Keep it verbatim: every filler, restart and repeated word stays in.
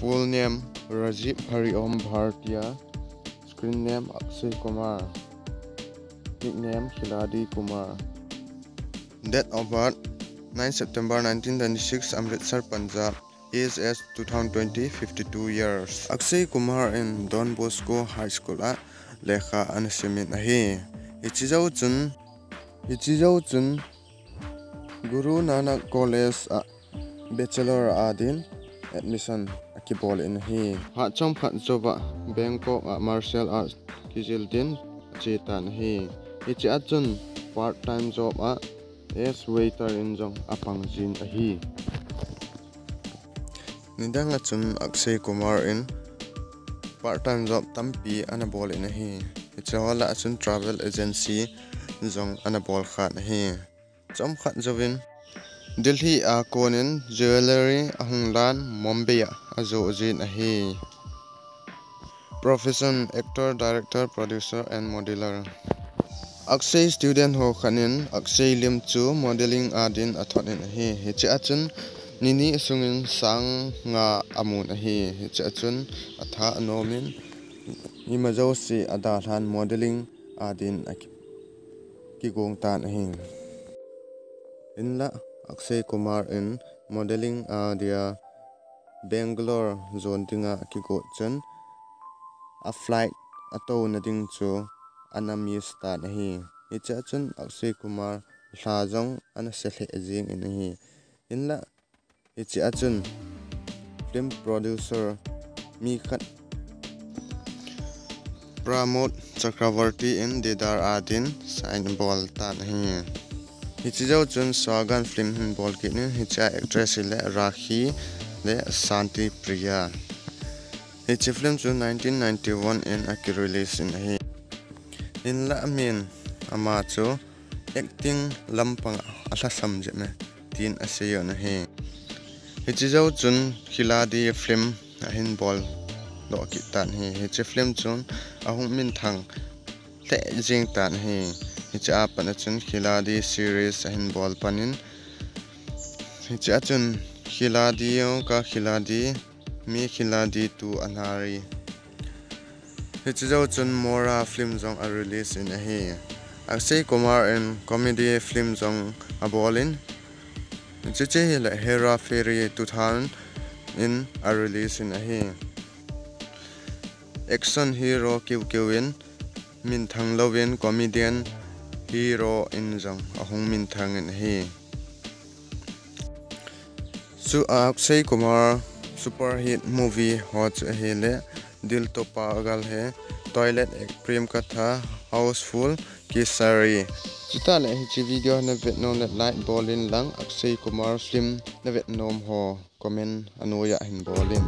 Full name Rajiv Hariom Bhartia. Screen name Akshay Kumar. Nickname Khiladi Kumar. Date of birth nine September nineteen twenty-six, Amritsar, Punjab. Age as two thousand twenty, fifty-two years. Akshay Kumar in Don Bosco High School a lekha ana simin ahi. Hiche jou chun, hiche jou chun Guru Nanak College a Bachelor a din admission akibol in ahi. Phat chomkhat jouva Bangkok a martial arts kijil din ache tan ahi. Hiche a chun part time job a as waiter in jong apang jin ahi. Nidang a chun Akshay Kumar in part time job tampi ana bol in ahi. Hiche ho lah a chun travel agency jong ana bol khan ahi. Chomkhat jouvin Delhi a konin jewellery ahung lan Mumbai a ajoh jin ahi. Profession: actor, director, producer and modeler. Akshay student ho khat in Akshay lim chu modeling a din athot in ahi. Hiche a chun ni ni sungin sang nga amun ahi. Hiche a chun atha anom in, ima jouse adalhan modeling a din aki-, kigong tan ahi. Hinlah Akshay Kumar in modeling a dia Bangalore jon dinga akigot chun a flight atouna ding chu ana miss tan ahi. Hiche a chun Akshay Kumar lha jong ana se lheh jing in ahi. Hinlah hiche a chun film producer mi khat Pramod Chakravarti in Didar a din sign bol tan ahi. Hiche jou chun Sugan film ahin bol kit in, hiche a actress hi le Rakhi le Shanti Priya. Hiche film chu nineteen ninety-one in aki release in ahi. Hinlah amin ama chu acting lampang a lhasam jep e tin asei un ahi. Hiche jou chun Khiladi film ahin bol doh kit tan ahi. Hiche film chun ahung minthang lheh jing tan ahi. Hiche a pat a chun Khiladi series ahin bol pan in, hiche a chun Khiladi ka Khiladi, Main Khiladi to Anhari. Hiche jou chun Morra film jong a release in ahi. Akshay Kumar in comedy film jong abol in, hiche hi le Hera Pheri two thousand in a release in ahi. Action hero kiu kiu in minthang louvin comedian hero in jong ahung minthang in ahi. Chu Akshay Kumar super hit movie ho chu ahi le Dil To Pagal Hai, Toilet Act, Prem Katha, Housefull, Kesari. Chutah le hiche video na vet nom le like bol in lang, Akshay Kumar film na vet nom ho comment anoiya hin bol in.